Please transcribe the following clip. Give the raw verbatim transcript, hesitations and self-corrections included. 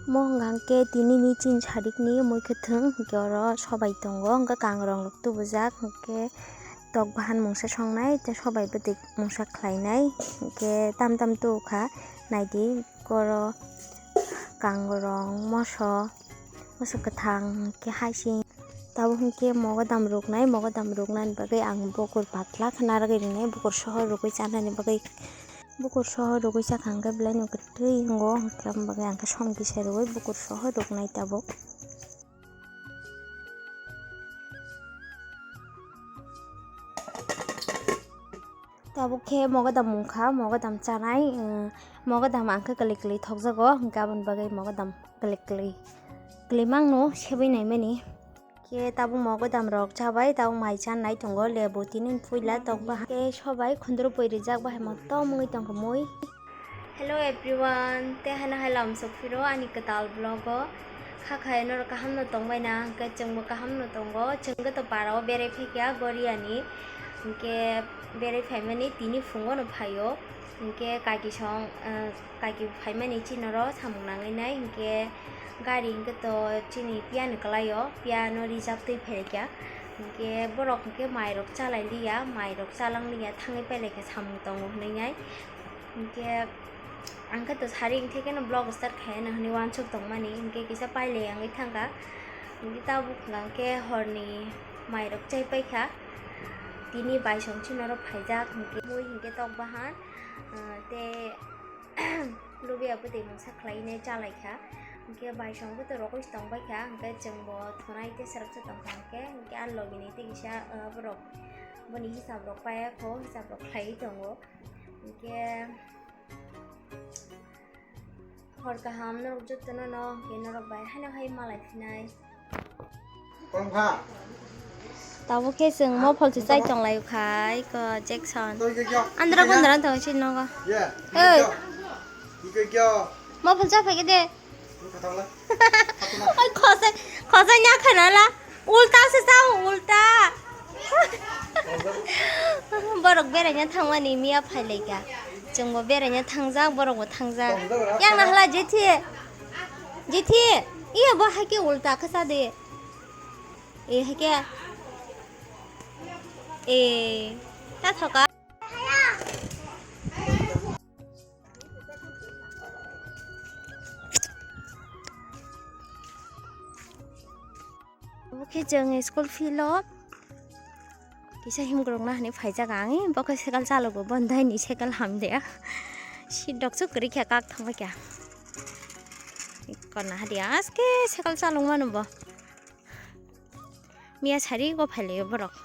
Mo hwnkha hwnkhe tini ni chin sarik ni mui kwthwng, hwnkhe oro sobai tongo, hwnkhe kangrong rok tubujak, hwnkhe tok bahan mungsa songnai tei sobai bwtwi mungsa khlainai, hwnkhe tam tam tubukha. Naidi, oro kangrong, moso, moso kwthang, hwnkhe haising. Tabuk hwnkhe mogodam ruknai, mogodam ruknani bagwi ang bukur patla khe narwgwi rinai, bukur soho rwgwi chanani bagwi. Bukur soho rwgwi chakha hwnkhe belai no kwtwi wngo, hwnkhe aboni bagwi ang khe som kisa rwui bukur soho rwknai tabuk. Tabuk khe mogodam wngkha, mogodam chanai, eh, mogodam ang khe kwlwi kwlwi thokjago, hwnkhe aboni bagwi mogodam kwlwi kwlwi, kwlwi mangno sebwi naimani. Khe tabuk mogodam rok chabai, tabuk mai chanai tongo, lebu tini puila tok bahan. Khe sobai khundru pui rijak, bahai motom wngwi tongkha mui. Hello everyone, tei haino hai lam sok phiro ani kwtal vlog o. Kha khai norok kaham no tongbai na, hwnkhe chwngbo kaham no tongo. Chwng khe to para o berai phaikha Goria ni, hwnkhe berai phaimani tini phungo no phaio, hwnkhe kaki song, eh, kaki phaimani chini oro samung nangwi nai, hwnkhe gari hwnkhe to chini piya ni kwlai o, piya no reserve twi phaikha, hwnkhe borok hwnkhe mai rok chalai liya, mai rok chalang liya, thangwi pailaikha samung tongo hwnwi nai. Hwnkhe ang khe to sari wngthai kheno vlog start khaiyano hwnwi uansuk tongmani, hwnkhe kisa pailai wngwi thangkha. Hwnkhe tabuk hwnkha hwnkhe horni mairok chaipaikha. Tini baisong chini oro phaijak, hwnkhe mui hwnkhe tok bahan, ah, tei lubiya bwtwi mungsa khlainai chalaikha. Hwnkhe baisong bwtwi rogwi tongbaikha, hwnkhe chwngbo thunai tei swrapsa tongkha, hwnkhe, hwnkhe a logini tei kisa, ah, borok boni hisab rok paiya kho, hisab rok khlaiwi tongo. Hwnkhe hor kaham norok jotono no, hwnkhe norok bai haino hai malai phinai. Tabuk khe chwng mopholso chai tonglaio khai ko Jackson. Andra gundra tong si nogo. Hey. Mophol cha phai de. Khosai, khosai nya khana la. Ulta se sao, ulta. Borok beraina thangmani miya phailaika. Chwngbo beraina thangjak, borokbo thangjak. Yang na hala jethi. Jethi. Iya bo haike ulta khasa de. E haike. E. Ta thoka. Obo khe chwng school field o kisa himkrok na hinwi phaijak ang, bo khe cycle chalogo, bo daini cycle hamya. Seat rok se kwrwi khe kak thangbai kha. Kona hadi aske cycle chalok mano bo. Miya sari go phailaio borok.